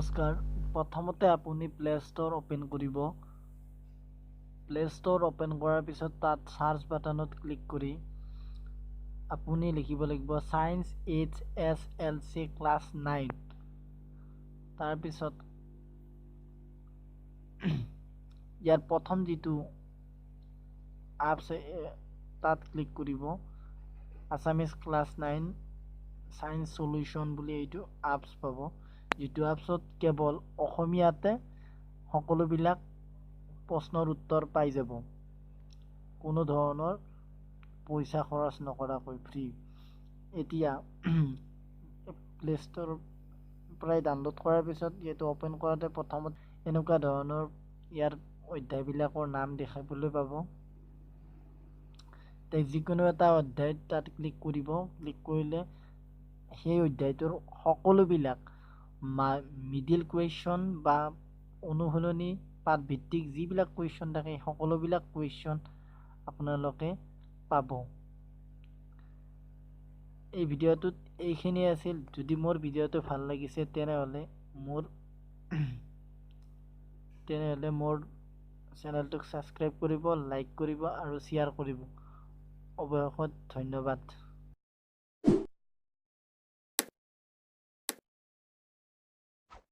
নমস্কাৰ। প্ৰথমতে আপুনি প্লে ষ্ট'ৰ অ'পেন কৰিব। প্লে ষ্ট'ৰ অ'পেন কৰাৰ পিছত তাত চাৰ্চ বাটনত ক্লিক কৰি আপুনি লিখিব লাগিব science H S L C class 9। তাৰপিছত ইয়াৰ প্ৰথম যিটো আপছ তাত ক্লিক কৰিব, আছামিজ ক্লাছ 9 ছায়েন্স চলিউশ্যন বুলি এইটো আপছ পাব, যিটো আপছত কেৱল অসমীয়াতে সকলোবিলাক প্ৰশ্নৰ উত্তৰ পাই যাব, কোনো ধৰণৰ পইচা খৰচ নকৰাকৈ ফ্ৰী। এতিয়া প্লে ষ্ট'ৰৰ পৰাই ডাউনলোড কৰাৰ পিছত এইটো অ'পেন কৰোঁতে প্ৰথমত এনেকুৱা ধৰণৰ ইয়াৰ অধ্যায়বিলাকৰ নাম দেখিবলৈ পাব। যিকোনো এটা অধ্যায়ত তাত ক্লিক কৰিব। ক্লিক কৰিলে সেই অধ্যায়টোৰ সকলোবিলাক মিডিল কুৱেশ্যন বা অনুশীলনী পাঠ ভিত্তিক যিবিলাক কুৱেশ্যন থাকে সকলোবিলাক কুৱেশ্যন আপোনালোকে পাব। এই ভিডিঅ'টোত এইখিনিয়ে আছিল। যদি মোৰ ভিডিঅ'টো ভাল লাগিছে তেনেহ'লে মোৰ চেনেলটোক ছাবস্ক্ৰাইব কৰিব, লাইক কৰিব আৰু শ্বেয়াৰ কৰিব। অৱশেষত ধন্যবাদ।